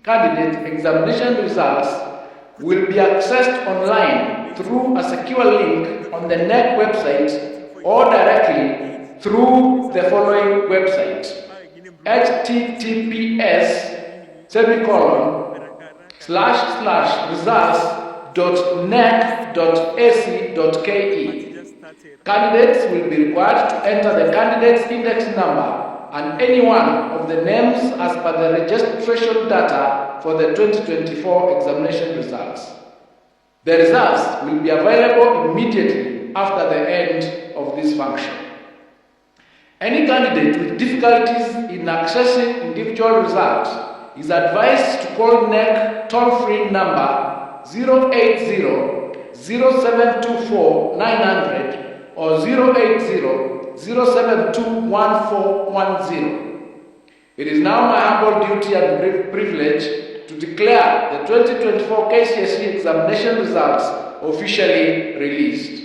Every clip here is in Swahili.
Candidate examination results will be accessed online through a secure link on the KNEC website or directly through the following website: https://results.knec.ac.ke. Candidates will be required to enter the candidate's index number and any one of the names as per the registration data for the 2024 examination results. The results will be available immediately after the end of this function. Any candidate with difficulties in accessing individual results is advised to call KNEC toll-free number 080 0724 900 or 080 072 1410. It is now my humble duty and privilege to declare the 2024 KCSE examination results officially released.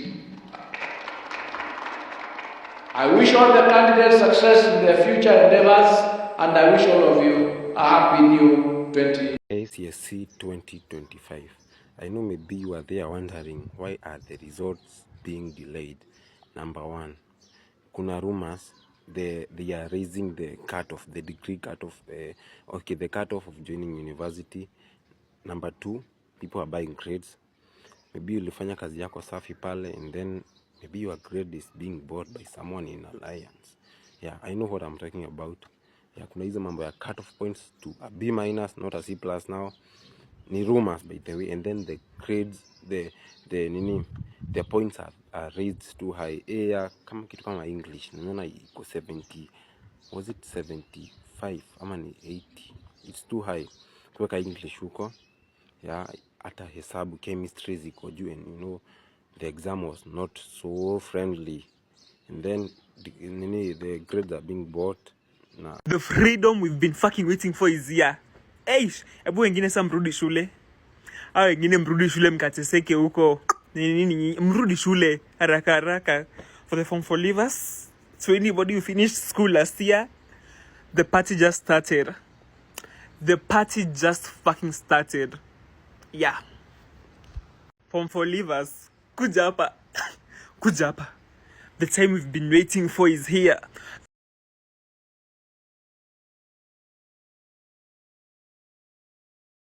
I wish all the candidates success in their future endeavors, and I wish all of you a happy new 20. KCSE 2025. I know maybe you are there wondering, why are the results being delayed? Number one, kuna rumors they are raising the cut-off, the degree cut-off, okay, the cut-off of joining university. Number two, people are buying grades. Maybe ulifanya kazi yako safi pale and then maybe your grade is being bought by someone in alliance. Yeah, I know what I'm talking about. Yeah, kuna hizo mambo ya cut off points to a B minus, not a C plus now. Ni rumors, by the way. And then the grades, the nini, the points are raised too high. Yeah, kama kitu kama English nimeona iko 70, was it 75 ama ni 80? It's too high kuweka English huko. Yeah, hata hesabu, chemistry ziko juu, and you know the exam was not so friendly. And then nini, the grades are being bought na The freedom we've been fucking waiting for is here. Eish, hebu wengine sa mrudi shule. Au wengine mrudi shule mkateseke huko. Nini nini, mrudi shule haraka haraka. For the form 4 leavers, to anybody who finished school last year, the party just started. The party just fucking started. Yeah. Form 4 leavers, kuja hapa. Kuja hapa. The time we've been waiting for is here.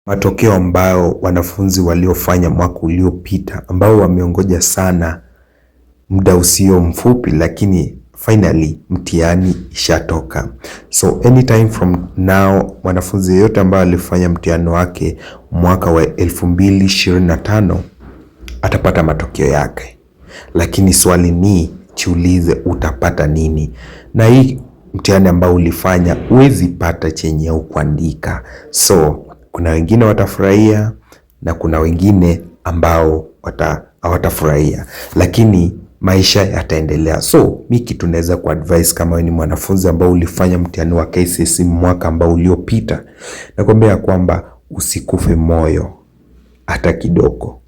Matokeo ambayo wanafunzi waliofanya mwaka uliopita ambao wameongoja sana muda usio mfupi, lakini finally mtihani ishatoka. So anytime from now, mwanafunzi yeyote ambaye alifanya mtihani wake mwaka wa 2025 atapata matokeo yake, lakini swali ni jiulize, utapata nini? Na hii mtihani ambao ulifanya huwezi pata chenye hukuandika. So kuna wengine watafurahia na kuna wengine ambao hawatafurahia, lakini maisha yataendelea. So mi kitu naweza kuadvise kama wewe ni mwanafunzi ambao ulifanya mtihani wa KCSE mwaka ambao uliopita, nakwambia kwamba usikufe moyo hata kidogo.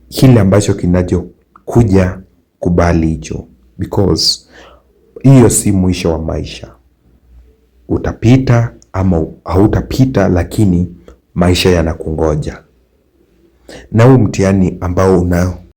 Kile ambacho kinachokuja, kubali hicho, because hiyo si mwisho wa maisha. Utapita ama hautapita, lakini maisha yanakungoja. Na huu mtihani ambao unao